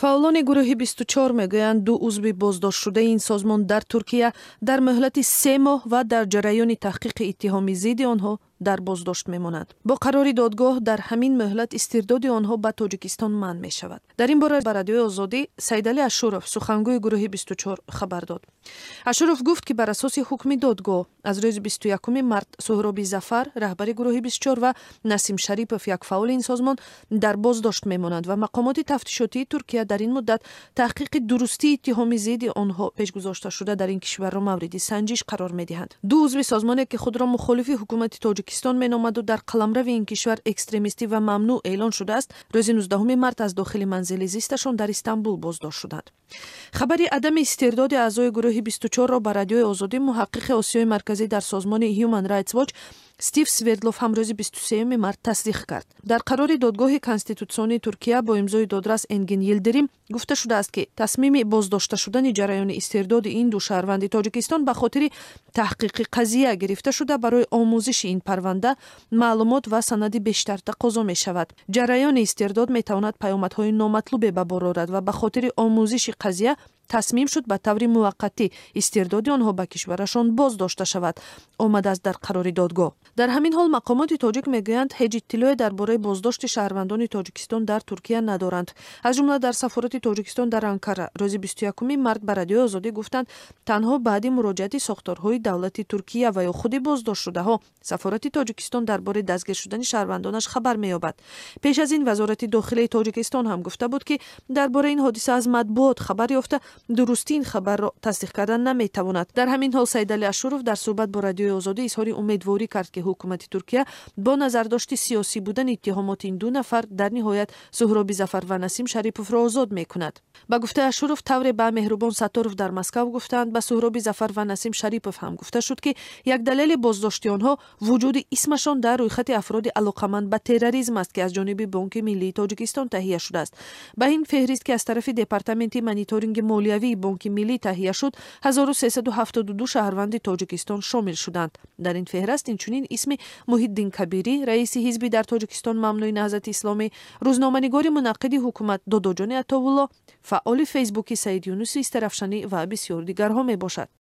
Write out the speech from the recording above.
Фаъолони гурӯҳи 24 мегӯянд, ду узви боздоштшудаи ин созмон дар Туркия дар муҳлати 3 моҳ ва дар ҷараёни таҳқиқи иттиҳоми зидди онҳо дар боздошт мемонанд. Бо қарори додгоҳ дар ҳамин муҳлат истирдоди онҳо ба Тоҷикистон манъ мешавад. Дар ин бора ба Радиои Озодӣ Саидалӣ Ашуров, сухангӯи гурӯҳи 24, хабар дод. Ашуров гуфт, ки бар асоси ҳукми додгоҳ аз рӯзи 21 март Суҳроби Зафар, раҳбари гурӯҳи 24, ва Насим Шарипов, як фаъоли ин созмон, дар боздошт мемонанд ва мақомоти тафтишотии Туркия дар ин муддат таҳқиқи дурустии иттиҳоми зидди онҳо пешгузошташуда дар ин кишварро мавриди санҷиш қарор медиҳанд. Ду узви созмоне, ки худро мухолифи ҳукумати Тоҷикистон меномаду дар қаламрави ин кишвар экстремистӣ ва мамнӯъ эълон шудааст, рӯзи 19 март аз дохили манзили зисташон дар Истанбул боздошт шуданд. Хабари адами истирдоди аъзои гурӯҳи 24-ро ба Радиои Озодӣ муҳаққиқи Осиёи Марказӣ дар созмони Human Rights Watch Стив Свердлов ҳам рӯзи 23 март тасдиқ кард. Дар қарори додгоҳи конститутсионии Туркия бо имзои додрас Энгин Йилдирим гуфта шудааст, ки тасмими боздошта шудани ҷараёни истирдоди ин ду шаҳрванди Тоҷикистон ба хотири таҳқиқи қазия гирифта шуда, барои омӯзиши ин парванда маълумот ва санади бештар тақозо мешавад. Ҷараёни истирдод метавонад паёмадҳои номатлубе ба бор орад ва ба хотири омӯзиши қазия тасмим шуд ба таври муваққатӣ истирдоди онҳо ба кишварашон боздошта шавад, омадааст дар қарори додгоҳ. Дар ҳамин ҳол мақомоти тоҷик мегӯянд, ҳеҷ иттилоъе дар бораи боздошти шаҳрвандони Тоҷикистон дар Туркия надоранд. Аз ҷумла дар сафорати Тоҷикистон дар Анкара рӯзи 21 март ба Радиои Озодӣ гуфтанд, танҳо баъди муроҷиати сохторҳои давлати Туркия ва ё худи боздоштшудаҳо сафорати Тоҷикистон дар бораи дастгир шудани шаҳрвандонаш хабар меёбад. Пеш аз ин Вазорати дохилаи Тоҷикистон ҳам гуфта буд, ки дар бораи ин ҳодиса аз матбуот хабар ёфта, дурустии ин хабарро тасдиқ кардан наметавонад. Дар ҳамин ҳол Саидалӣ Ашуров дар суҳбат бо Радиои Озодӣ изҳори умедворӣ кард, ки ҳукумати Туркия бо назардошти сиёсӣ будани иттиҳомоти ин ду нафар дар ниҳоят Суҳроби Зафар ва Насим Шариповро озод мекунад. Ба гуфтаи Ашуров, тавре ба Меҳрубон Сатторов дар Москав гуфтаанд, ба Суҳроби Зафар ва Насим Шарипов ҳам гуфта шуд, ки як далели боздошти онҳо вуҷуди исмашон дар рӯйхати афроди алоқаманд ба терроризм аст, ки аз ҷониби Бонки миллии Тоҷикистон таҳия шудааст. Ба ин феҳрист, ки аз тарафи Департаменти мониторинги молиявии Бонки миллӣ таҳия шуд, 1372 шаҳрванди Тоҷикистон шомил шуданд. Дар ин феҳраст инчунин исми Муҳиддин Кабирӣ, раиси ҳизби дар Тоҷикистон мамнӯи Наҳзати Исломӣ, рӯзноманигори мунаққиди ҳукумат Додоҷони Атовулло, фаъоли Фейсбуки Саид Юнуси Истарафшанӣ ва бисёр дигарҳо мебошад.